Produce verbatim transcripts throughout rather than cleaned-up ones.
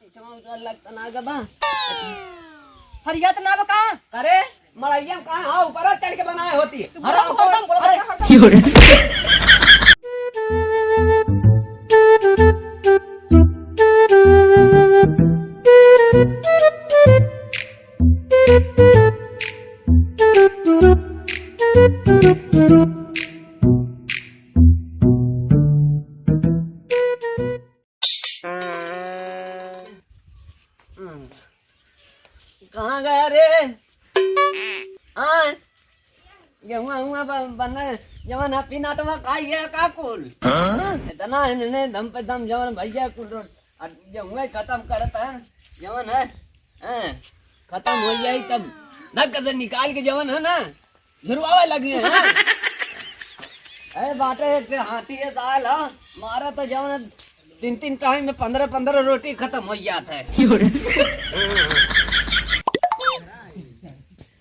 चमा उजवा लगता ना गबा। फरियात ना बका। अरे, मड़ैया में कहाँ? हाँ, ऊपर चढ़ के बनाए होती। तू हराम बोलता, खोर। बोलता, अरे। हरदम। कहाँ गया रे? हाँ? गेहुआ हुआ ब-, बने, जवन है पीनटवा खाई है का कुल? हाँ? इतना है ने दम पे दम जवन भैया कुल रो-, और गेहुआ खत्म करत है, जवन है, हैं? खत्म हो जाई तब धक से निकाल के जवन है ना, झुरवावे लगी है, हैं? अरे बाटे एक ठे हाथी है साल, हाँ? मारा तो जवन तीन तीन टाइम में पन्द्रह पन्द्रह रोटी खत्म हो जात है।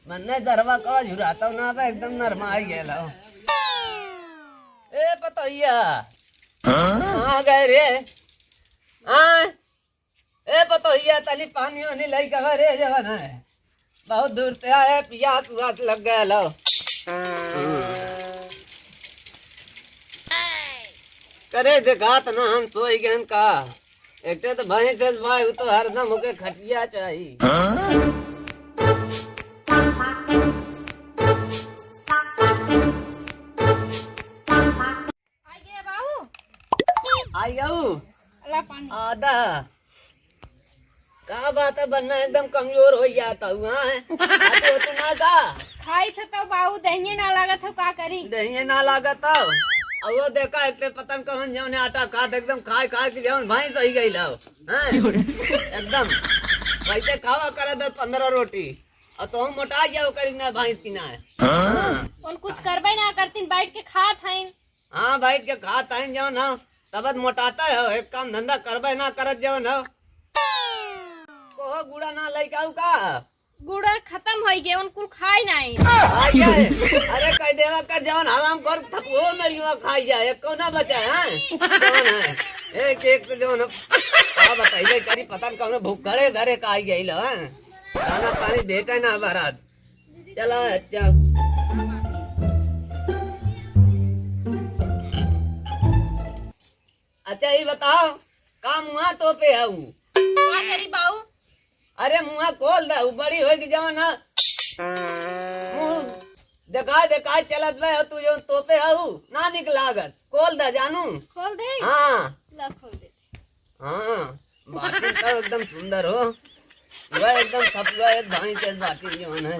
मन्ने दरवा का झुराता ना बे, एकदम नरमा ही गेल हो। ए पतोहिया, कहाँ गए रे? हाँ? ए पतोहिया, तनी पानी वानी लई के आवा रे, जवन है। बहुत दूर से आए, पियास उआस लग गया लो। करे देखात ना हम सोई गन का। एक ठे तो भैंस है भाई, वो तो हरदम होके खटिया चाही। आई गया बाऊ। आई गऊ। अला पानी। आदा। का बात है, बन्ना एकदम कमजोर हो जाता हुआ है। आते हो तू ना का? खाई थे तो बाऊ, दहिये ना लागत हो, का करी? दहिये ना लागत हो। अब वो देखा, एक ठे पतन कहन जौन आटा खात एकदम खाए खाए के जौन भैंस ही गई लो। हैं? एकदम। वैसे खावा करा दस पन्द्रह रोटी। और तो हम मोटा जाओ करी ना भैंस की ना है। हाँ। उन कुछ करबे ना करतीन, बैठ के खात हैं। हाँ, बैठ के खात आइन जवन हो, तब मोटाता हो, एक काम धंधा करबे ना करत जवन हो। कोहो गुड़ा ना लइके आऊ का? गुड़ा खत्म होई गे, उन कुल खाई नाई। खाई जाए। अरे कह देवा कर जवन हराम कर थपुओ मेरी वहाँ खाई जाए, एको ना बचा है। जवन है, एक एक तो जवन हो, का बताइए करी पता न कौन भूखड़े घरे का आई गई लो, हैं? दाना पानी भेटे ना बरात। चला, अच्छा। अच्छा, ये बताओ, का मुँहा तोपे हऊ? का करी बाऊ? अरे, मुँहा खोल दे, उ बड़ी होई कि जवन है। मुँह देखा, देखा चलत बे, तू जो तोपे हऊ, ना निक लागत। खोल दे, जानू। खोल दे? हाँ। ला, खोल दे। हाँ, बाटिन तो एकदम सुंदर हो। वह एकदम थपुआ एक भाई के बाटिन जवन है।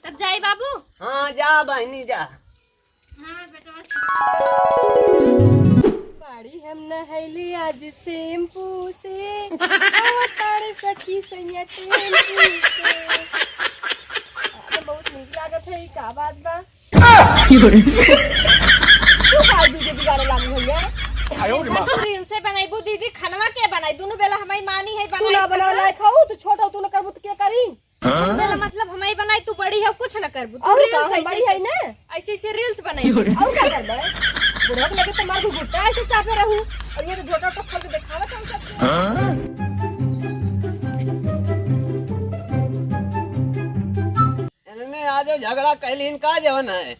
तब जाई बाबू? हाँ, जा बहिनी जा। हाँ, बेटवा। बाड़ी हम नहैली आज शैम्पू से, आवतारे सखी सैया टेम्पू से। अरे, बहुत नीक लागत है, ई का बात बा? की हो रे? तू का दीदी बिगाड़े लागू भैया? आयो रे माँ। तू रील से बनैबू दीदी, खनवा के बनाई? दुनू बेला हमारी मानी है, तू बनाई ना बनावे खनवा। लायक हो, तू छोट हो, तू ना करबू तो के करी? दुनू बेला मतलब हमारी बनाई, तू बड़ी हो, कुछ ना करबू। तू और रील का, से हम बड़ी ऐसे, है ना? ऐसे ऐसे रील्स बनाई। और का करबे? बुढ़वा के लगे तो मार के गुट्टा ऐसे चापे रहू, और ये तो झोटा उटा खोल के दिखावत है सबके। इन्हें आज झगड़ा कैलीन का जवन है,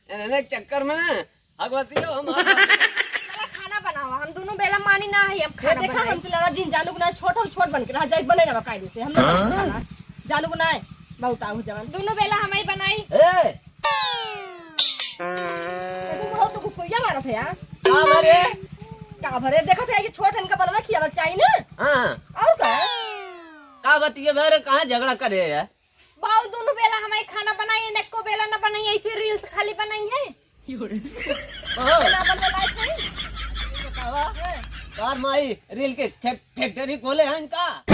इन्हें चक्कर में ना, भगवतियो हमार चला खाना बनावा, हम दुनू बेला मानी ना है, अब ये खाना देखा, बनाई। हम तो लड़ा जिन जानू को ना, छोट हो, छोट बन के रह जाए, बने ना कायदे से, हम लोग खाना जानू को ना है, बहुत आऊ जवन। दुनू बेला हमारी बनाई। ए! देखो, बुढ़ऊ तो गुस्सैया मारत है यार। का भरे? का भरे? देखत है कि छोट इनका बनवा खियावा चाहिए ना। हाँ। और का? का बतिये भरे, कहाँ झगड़ा करे है? बाऊ दुनू बेला हमारी खाना बनाई, एको बेला ना बनाई, ऐसे रील्स खाली बनाई है। ओहो। ना बनवा लायक है। बतावा। हाँ। तोर माई रील के फैक-, फैक्ट्री खोले हैं इनका। तो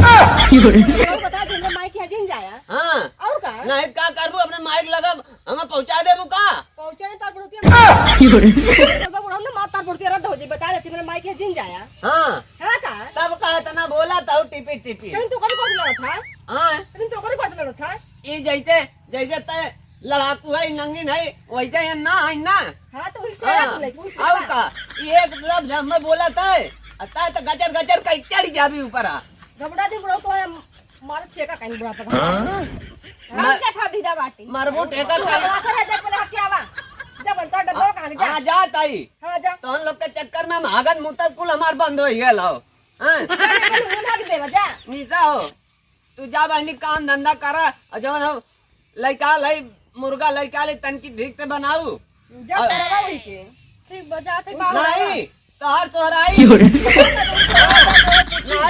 बता दे, हमरे माई के यहाँ जिन जाया। हाँ। और का? नहीं, का करबू, अपने माई के लगा हमें पहुँचा देबू का? पहुँचा नहीं, तार बुढ़ौतिया। की हो रे? बुढ़ऊ ना, मार तार बुढ़ौतिया रद्द हो जाई, बता देती, हमरे माई के यहाँ जिन जाया। हाँ। हाँ का? तब का इतना बोला था टिपी टिपी। लेकिन तू कभी कुछ लड़ा था? हाँ। लेकिन तू कभी कुछ लड़ा था? ये जैसे, जैसे तय लड़ाकू है, नंगिन है, वैसे ये ना है ना। हाँ, तो इससे हाँ। लड़ा तू, इससे और लड़ा। का? ये एक लफ्ज हमें बोला था, अता तो गजर गजर कइ चढ़ जाबी ऊपर आ। गबड़ा जी बुढ़ऊ तो है, मारो ठेका कहीं बुढ़ा पर। हाँ? हम मा-, क्या था दीदा बाटी? मारबो ठेका कहीं। आवा सर, देख पहले हट के आवा। जा बन, तो डब्बा कहाँ जा? हाँ, जा ताई। हाँ, जा। तो हम लोग के चक्कर में हम हागत मुतत कुल हमार बंद होइ गया लाओ। हाँ? जा, जा, जा, जा, जा। नीचा हो। तू जा बहनी काम धंधा करा, और जवन हम लइका लई, मुर्गा लइका लई, तनकी ठीक से बनाऊ। जा और सरवा वही के। ठीक बा, जाते कुछ बाबू। नहीं, तोहर तोहराई। नहीं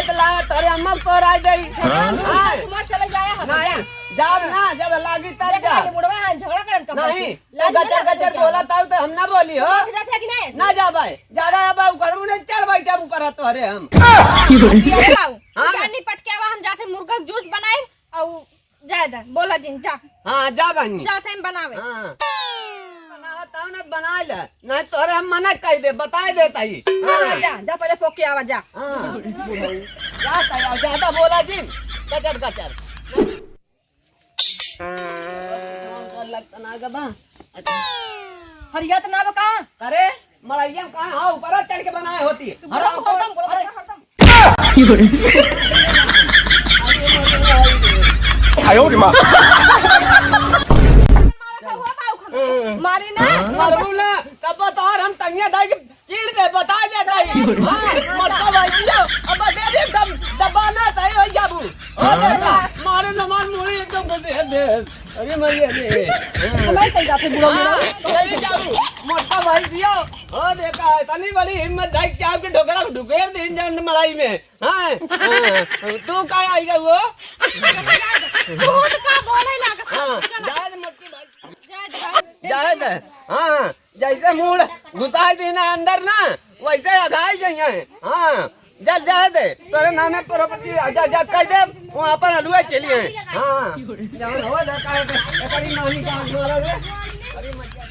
तो ला, तोहरे अम्मा को तोहराई दई। हाँ। तुम्हार चले जाए हम। नहीं, जा ना, जब लागी तब देख जा। ले, बुढ़वा, हाँ, झगड़ा करन का नहीं, बात। तू लाज गचर ना गचर बोला। बोला ताऊ तो हम ना बोली हो। तू जाते है कि नहीं? ना जा भाई, ज्यादा अब ऊ करू नहीं, चढ़ बैठे ऊपर है तोहरे हम। अरे बाबू, हाँ। जा निपट के आवा, हम जाते मुर्गा के जूस बनाई। अउ जाए दे, बोला जिन, जा। हाँ, जा बहनी। जा थे बनावे। हाँ। बनावा तब ना बनाए ले, नहीं तोहरे हम मना कइ दे, बताए दे ताई। हाँ, हाँ। जा, जा पहले पोके आवा, जा। हाँ। जा ताई, ज्यादा बोला जिन, गचर गचर। लगता ना गबा। हरिया तो ना बका। अरे, मड़ैया में कहाँ, हाँ, ऊपर चढ़ के बनाए होती। तू हरा बोला, बोल। हरदम, बोला, अरे। हरदम। आयो रे माँ। मारी ना। मारू ना, तब तो और हम तंगिया दाई के चीर दे, बता दे दाई। हाँ, मटका भाई दियो, अब दे दे, दम, दबाना सही हो जाबू। हो जाएगा। मारे न मार, मुड़ी एकदम बोल दे, दे। अरे मैया रे। हमारे कहीं जाते बुरा बुरा। हाँ, चले जाऊ। मोटा भाई दियो। हो देखा, इतनी बड़ी हिम्मत है कि आपके ढोकरा को ढुकेर दे इन जान मड़ाई में। हाँ, हाँ। तू का आई गया वो? तू तो का बोले लागत है। हाँ, चला। जाए दे मोटी भाई। जाए दे भाई। जाए दे। हाँ, जैसे मूड़ घुसाई दीना अंदर ना, वैसे अघाई जाइए। हाँ, जा, जा दे, तोरे नामे प्रॉपर्टी, जा, जा, कह दे, वहाँ पर हलुआ चलिए। हाँ, जान हो जा, काहे के, एकरी नानी का हाथ मारा रे। अरे मत जा।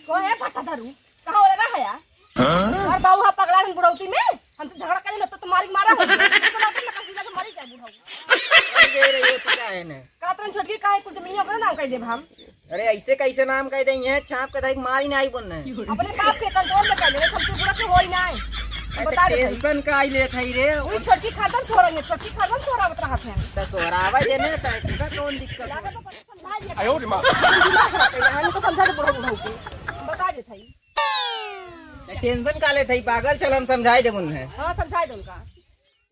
को है फटा दारू? कहाँ वाला रहा है यार? हाँ? और बाबू हा पगला है बुढ़ौती में, हमसे झगड़ा करे लो तो तुम्हारी मारा हो। तो ना तुम लगा सीधा तो मारी जाए बुढ़ऊ। अरे दे रही हो तो क्या है ने? कातरन छोटकी काहे कुछ मिलियो करो नाम कह देब हम। अरे ऐसे कैसे नाम कह देई है, छाप के धाई मारी ना आई बोलने। अपने बाप के कंट्रोल में कर ले, हमसे बुरा के होई ना है। अरे बता दे भाई। टेंशन का आई लेत है रे? वही छोटकी खातन सोरंगे, छोटकी खातन सोरावत रहत है। तो सोरावा देने तो का कौन दिक्कत है? लागत तो पता समझा दिया। आयो रे माँ। हमको समझा दे बुढ़ऊ बुढ़ऊ के। बता दे भाई। टेंशन का लेत है पागल, चल हम समझाई देब उन्हें। हाँ, समझाई दे उनका।